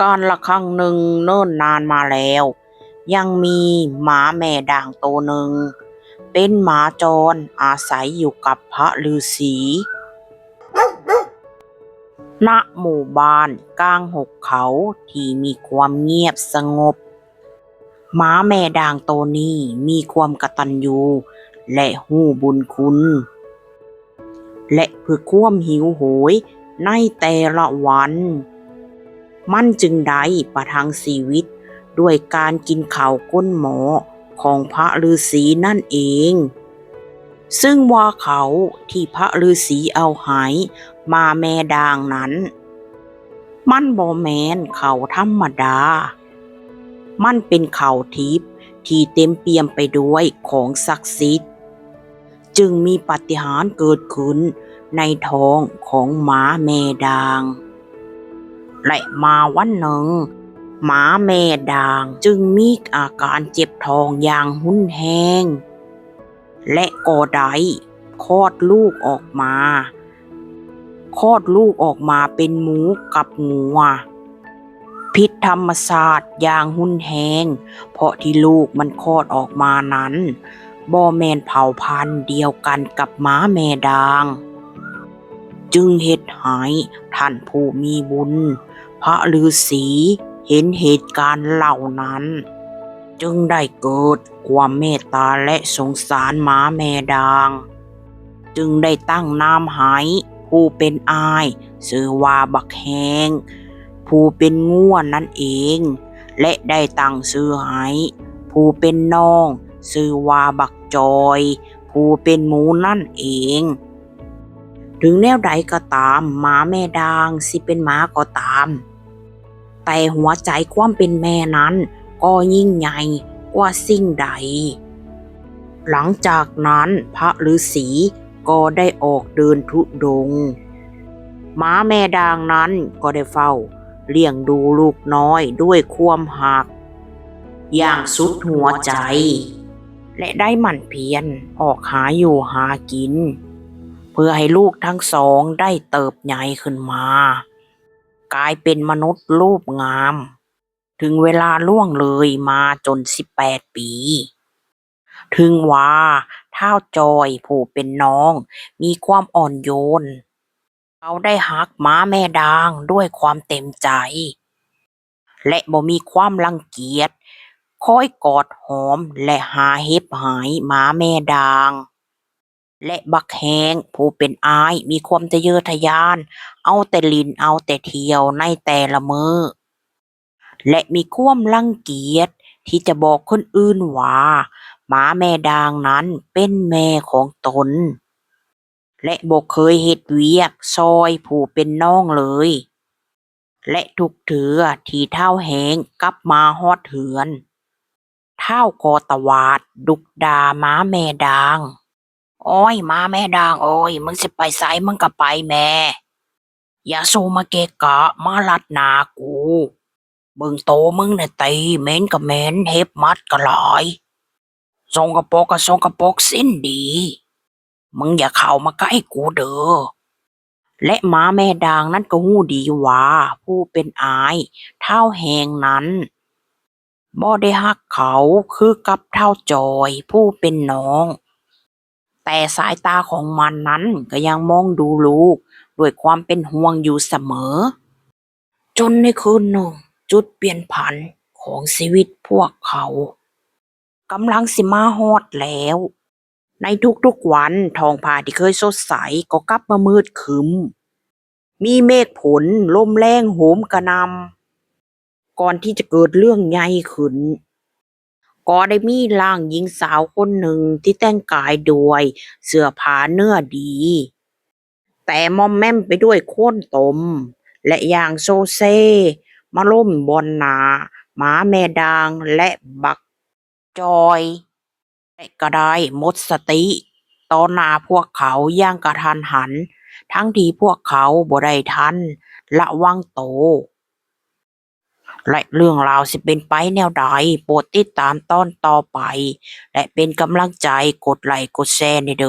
ການລະຄັ້ງໜຶ່ງເນີນນານມາແລ້ວ, ຍັງມີໝາແມ່ດ່າງໂຕໜຶ່ງ ເປັນໝາຈອນອາໄສຢູ່ກັບພະລືສີ ນະໝູ່ບ້ານກາງຫຸບເຂົາທີ່ມີຄວາມງຽບສະຫງົບ. ໝາແມ່ດ່າງໂຕນີ້ມີຄວາມກະຕັນຍູ ແລະ ຮູ້ບຸນຄຸນ ແລະ ເພື່ອຄວາມຫິວໂຫຍໃນແຕ່ລະວັນ, ມັນຈຶ່ງໄດ້ປະທັງຊີວິດດ້ວຍການກິນເຂົ້າກົ້ນໝໍຂອງພະລືສີນັ້ນເອງ. ຊຶ່ງວ່າເຂົ້າທີ່ພະລືສີເອົາໃຫ້ໝາແມ່ດ່າງນັ້ນ ມັນບໍ່ແມ່ນເຂົ້າທຳມະດາ, ມັນເປັນເຂົ້າທິບທີ່ເຕັມປ່ຽມໄປດ້ວຍຂອງສັກສິດ, ຈຶ່ງມີປາຕິຫານເກີດຂຶ້ນໃນທ້ອງຂອງໝາແມ່ດ່າງ. ແລະ ມາວັນໜຶ່ງ, ໝາແມ່ດ່າງຈຶ່ງມີອາການເຈັບທ້ອງຢ່າງຮຸນແຮງ ແລະ ກໍໄດ້ຄອດລູກອອກມາ, ຄອດລູກອອກມາເປັນໝູກັບງົວ, ຜິດທຳມະຊາດຢ່າງຮຸນແຮງ, ເພາະທີ່ລູກມັນຄອດອອກມານັ້ນ ບໍ່ແມ່ນເຜົ່າພັນດຽວກັນກັບໝາແມ່ດ່າງ. ຈຶ່ງເຮັດໃຫ້ທ່ານຜູ້ມີບຸນ ພະລືສີເຫັນເຫດການເຫຼົ່ານັ້ນ, ຈຶ່ງໄດ້ເກີດຄວາມເມດຕາ ແລະ ສົງສານໝາແມ່ດ່າງ, ຈຶ່ງໄດ້ຕັ້ງນາມໃຫ້ຜູ້ເປັນອ້າຍຊື່ວ່າບັກແຮງ, ຜູ້ເປັນງົວນັ້ນເອງ, ແລະ ໄດ້ຕັ້ງຊື່ໃຫ້ຜູ້ເປັນນ້ອງຊື່ວ່າບັກຈອຍ, ຜູ້ເປັນໝູນັ້ນເອງ. ເຖິງແນວໃດກໍຕາມ, ໝາແມ່ດ່າງຊິເປັນໝາກໍຕາມ, ແຕ່ຫົວໃຈຄວາມເປັນແມ່ນັ້ນກໍຍິ່ງໃຫຍ່ກວ່າສິ່ງໃດ. ຫຼັງຈາກນັ້ນພະລືສີກໍໄດ້ອອກເດີນທຸດົງ. ໝາແມ່ດ່າງນັ້ນກໍໄດ້ເຝົ້າລ້ຽງດູລູກນ້ອຍດ້ວຍຄວາມຮັກຢ່າງສຸດຫົວໃຈ ແລະ ໄດ້ໝັ່ນພຽນອອກຫາຢູ່ຫາກິນ ເພື່ອໃຫ້ລູກທັງສອງໄດ້ເຕີບໃຫຍ່ຂຶ້ນມາ ກາຍເປັນມະນຸດຮູບງາມ. ເຖິງເວລາລ່ວງເລີຍມາຈົນສິບແປດປີ, ເຖິງວ່າທ້າວຈອຍຜູ້ເປັນນ້ອງມີຄວາມອ່ອນໂຍນ, ເຂົາໄດ້ຮັກໝາແມ່ດ່າງດ້ວຍຄວາມເຕັມໃຈ ແລະ ບໍ່ມີຄວາມລັງກຽດ, ຄອຍກອດຫອມ ແລະ ຫາເຫັບໃຫ້ໝາແມ່ດ່າງ. ແລະ ບັກແຮງຜູ້ເປັນອ້າຍມີຄວາມທະເຍີທະຍານ ເອົາແຕ່ຫຼິ້ນເອົາແຕ່ທ່ຽວໃນແຕ່ລະມື້ ແລະ ມີຄວາມລັງກຽດທີ່ຈະບອກຄົນອື່ນວ່າໝາແມ່ດ່າງນັ້ນເປັນແມ່ຂອງຕົນ ແລະ ບໍ່ເຄີຍເຮັດວຽກຊ່ອຍຜູ້ເປັນນ້ອງເລີຍ. ແລະ ທຸກເທື່ອທີ່ທ້າວແຮງກັບມາຮອດເຮືອນ, ທ້າວກໍຕະຫວາດດຸກດ່າໝາແມ່ດ່າງ. ໂອ້ຍ ໝາແມ່ດ່າງເອີຍ, ມຶງຊິໄປໃສມຶງກໍໄປແມ້. ຢ່າສູ່ມາເກະກະ, ມາລັດໜ້າກູ. ເບິ່ງໂຕມຶງແນ່ຕິ, ເໝັນກໍເໝັນ, ເຫັບໝັດກໍຫຼາຍ. ສົກກະປົກກໍສົກກະປົກ, ສິ້ນດີ. ມຶງຢ່າເຂົ້າມາໃກ້ກູເດີ. ແລະ ໝາແມ່ດ່າງນັ້ນກໍຮູ້ດີວ່າຜູ້ເປັນອ້າຍ ທ້າວແຮງນັ້ນ ບໍ່ໄດ້ຮັກເຂົາຄືກັບທ້າວຈອຍຜູ້ເປັນນ້ອງ, ແຕ່ສາຍຕາຂອງມັນນັ້ນກໍຍັງມອງດູລູກດ້ວຍຄວາມເປັນຫ່ວງຢູ່ສະເໝີ. ຈົນໃນຄືນໜຶ່ງ, ຈຸດປ່ຽນຜັນຂອງຊີວິດພວກເຂົາກຳລັງຊິມາຮອດແລ້ວ. ໃນທຸກໆວັນ, ທ້ອງຟ້າທີ່ເຄີຍສົດໃສກໍກັບມາມືດຄຶ້ມ. ມີເມກຝົນລົມແຮງໂຫມກະໜ່ຳ. ກ່ອນທີ່ຈະເກີດເລື່ອງໃຫຍ່ຂຶ້ນ, ກໍໄດ້ມີຮ່າງຍິງສາວຄົນໜຶ່ງທີ່ແຕ່ງກາຍດ້ວຍເສື້ອຜ້າເນື້ອດີ, ແຕ່ມອມແມມໄປດ້ວຍໂຄນຕົມ ແລະ ຢ່າງໂຊເຊ ມາລົ້ມບ່ອນໜ້າໝາແມ່ດ່າງ ແລະ ບັກຈອຍ ແລະ ກໍໄດ້ໝົດສະຕິຕໍ່ໜ້າພວກເຂົາຢ່າງກະທັນຫັນ, ທັງທີ່ພວກເຂົາບໍ່ໄດ້ທັນລະວັງໂຕ. ແລະ ເລື່ອງລາວຊິເປັນໄປແນວໃດ, ໂປດຕິດຕາມຕອນຕໍ່ໄປ ແລະ ເປັນກຳລັງໃຈ ກົດໄລກ໌ ກົດແຊແດ່ເດີ.